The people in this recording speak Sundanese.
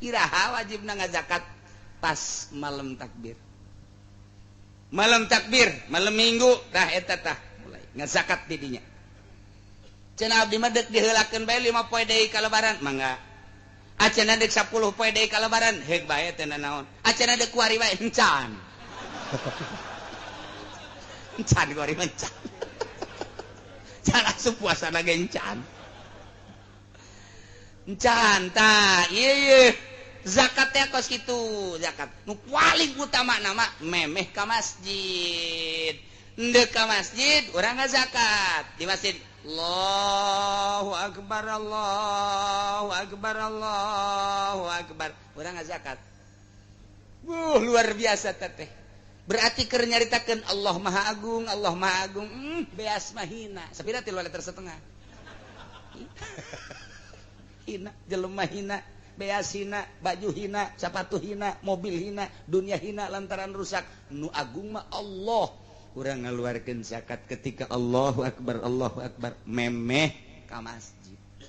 Iraha wajibna ngazakat? Pas malam takbir, malam takbir, malam Minggu tah, eta tah mulai ngazakat didinya. Cenah abdi mah deuk diheulakeun bae 5 poe deui ka Lebaran, mangga. Acenah deuk 10 poe deui ka Lebaran, heuk bae, teu naon. Acenah deuk kuari bae, encan. Encan kuari mah, encan. Can asup puasa lagi encan. Encan tah, ieu ieu zakat teh kos kitu. Zakat nu paling utama nama memeh ka masjid. Ndek ka masjid urang ngazakat di masjid. Allahu akbar, Allahu akbar, Allahu akbar, urang ngazakat. Luar biasa teteh. Berarti keur nyaritakeun Allah Maha Agung, Allah Maha Agung. Beas mah hina. Sapira? 3,5 liter. Hina, jelema hina, beas hina, baju hina, sepatu hina, mobil hina, dunia hina lantaran rusak. Nu agung mah Allah. Kurang ngaluarkeun zakat ketika Allahu akbar, Allahu akbar, memeh ka masjid.